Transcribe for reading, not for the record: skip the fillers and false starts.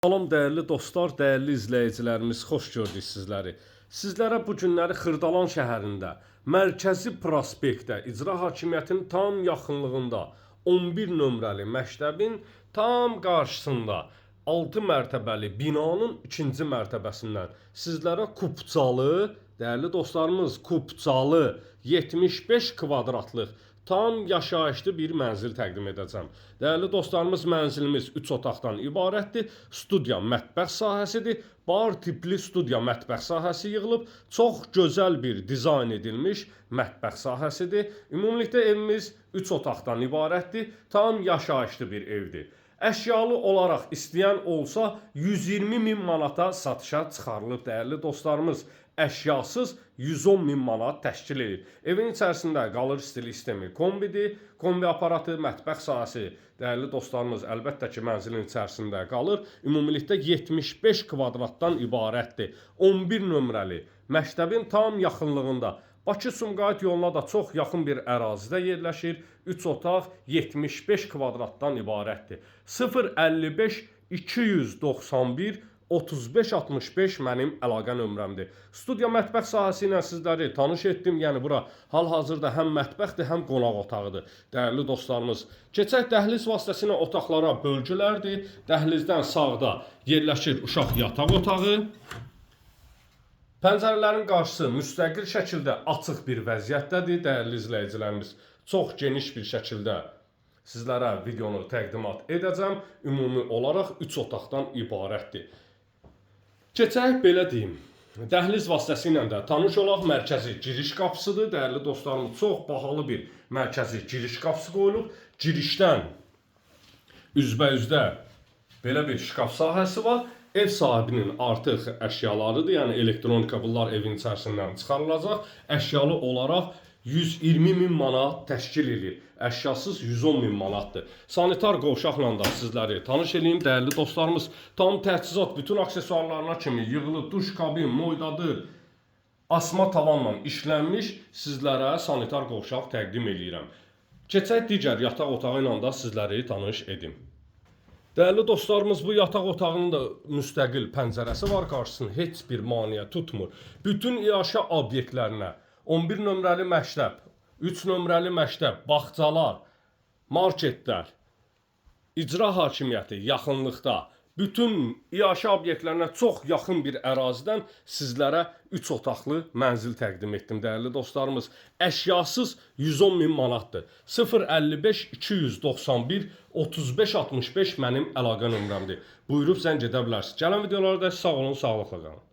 Salam dəyərli dostlar, dəyərli izləyicilərimiz, xoş gördük sizləri. Sizlərə bu günləri Xırdalan şəhərində, mərkəzi prospektdə, icra hakimiyyətinin tam yaxınlığında, 11 nömrəli məktəbin tam qarşısında 6 mərtəbəli binanın 2-ci mərtəbəsindən sizlərə kupçalı, dəyərli dostlarımız, kupçalı 75 kvadratlıq tam yaşayışlı bir mənzil təqdim edəcəm. Dəyərli dostlarımız, mənzilimiz 3 otaqdan ibarətdir. Studiya mətbəx sahəsidir. Bar tipli studiya mətbəx sahəsi yığılıb. Çox gözəl bir dizayn edilmiş mətbəx sahəsidir. Ümumilikdə evimiz 3 otaqdan ibarətdir. Tam yaşayışlı bir evdir. Əşyalı olaraq istəyən olsa 120 min manata satışa çıxarılıb, dəyərli dostlarımız. Əşyasız 110 min manat təşkil edir. Evin içərisində qalır stili sistemi kombidir, kombi aparatı, mətbəx sahəsi, dəyərli dostlarımız, əlbəttə ki, mənzilin içərisində qalır. Ümumilikdə 75 kvadratdan ibarətdir. 11 nömrəli məktəbin tam yaxınlığında, Bakı-Sumqayıt yoluna da çox yaxın bir ərazidə yerləşir. 3 otaq, 75 kvadratdan ibarətdir. 055 291 35 65 mənim əlaqə nömrəmdir. Studiya mətbəx sahəsi ilə sizləri tanış etdim. Yəni bura hal-hazırda həm mətbəxdir, həm qonaq otağıdır. Dəyərli dostlarımız, keçək dəhliz vasitəsilə otaqlara bölgülərdir. Dəhlizdən sağda yerləşir uşaq yataq otağı. Pəncərələrin qarşısı müstəqil şəkildə açıq bir vəziyyətdədir, dəyərli izləyicilərimiz. Çox geniş bir şəkildə sizlərə videonu təqdimat edəcəm. Ümumi olaraq 3 otaqdan ibarətdir. Keçək belə deyim. Dəhliz vasitəsilə də tanış olaq. Mərkəzi giriş qapısıdır. Dəyərli dostlarımız, çox bahalı bir mərkəzi giriş qapısı qoyulub. Girişdən üzbəyüzdə belə bir şkaf sahəsi var. Ev sahibinin artıq əşyalarıdır. Yəni elektronika, bunlar evin içərisindən çıxarılacaq. Əşyalı olaraq 120 min manat təşkil edir. Əşyasız 110 min manatdır. Sanitar qovşaqla da sizləri tanış eləyim, dəyərli dostlarımız. Tam təchizat, bütün aksesuarlarına kimi yığılıb, duş kabin, moydadır, asma tavanla işlənmiş sizlərə sanitar qovşaq təqdim eləyirəm. Keçək digər yataq otağı ilə də sizləri tanış edim. Dəyərli dostlarımız, bu yataq otağının da müstəqil pəncərəsi var, qarşısını heç bir maneə tutmur. Bütün iaşə obyektlərinə 11 nömrəli məktəb, 3 nömrəli məktəb, bağçalar, marketlər, icra hakimiyyəti yaxınlıqda, bütün iaşə obyektlərinə çox yaxın bir ərazidən sizlərə 3 otaqlı mənzil təqdim etdim, dəyərli dostlarımız. Əşyasız 110 min manatdır. 055 291 35 65 mənim əlaqə nömrəmdir. Buyurub zəng edə bilərsiniz. Gələn videolarda sağ olun, sağlıqla qalın.